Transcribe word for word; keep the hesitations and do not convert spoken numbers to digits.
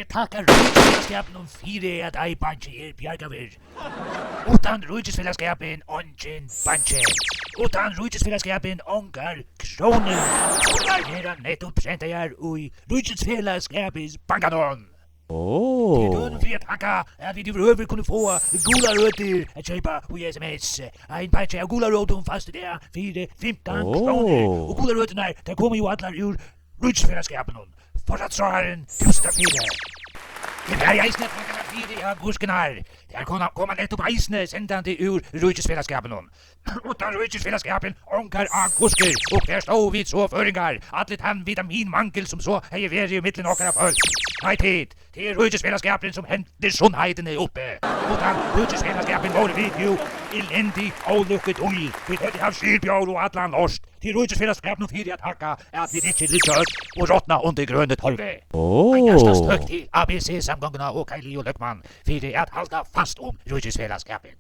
Eg takki Ríkisfelagsskapinum fyri, at ein banki er bjargaður. Uttan Ríkisfelagsskapin, eingin banki. Uttan Ríkisfelagsskapin, ongar krónur. Teir verða nettupp prentaðar í Ríkisfelagsskapins bankanum. Tað er tønum fyri at takka, at vit yvirhøvur kunnu fáa gularøtur at keypa í S M S. Ein pakki av gularøtum fæst í dag fyri fimtan krónur. Og gularøturnar, tær koma jú allar úr Ríkisfelagsskapinum. Forsatt sárin, túsund takk fyri. Eg fari eisini at takka fyri agurkurnar. Tær koma, koma nettupp eisini sendandi úr Ríkisfelagsskapinum. Uttan Ríkisfelagsskapin, ongar agurkur, og hvar stóðu vit so, føroyingar? Allir tann vitaminmangil, sum so hevði verið millum okkara fólk. Nei, tit, tað er Ríkisfelagsskapurin, sum heldur sunnheitini uppi. Uttan Ríkisfelagsskapin vóru vit jú elendig ólukkutíð. Vit høvdu havt skilbjór og allan lort. Tað er Ríkisfelagsskapinum fyri at takka, at vit ikki liggja øll og rotna undir grønu torvi. Ein hjartans tøkk til A B C Samgonguna og Kaj Leo Løkman fyri at halda fast um Ríkisfelagsskapin.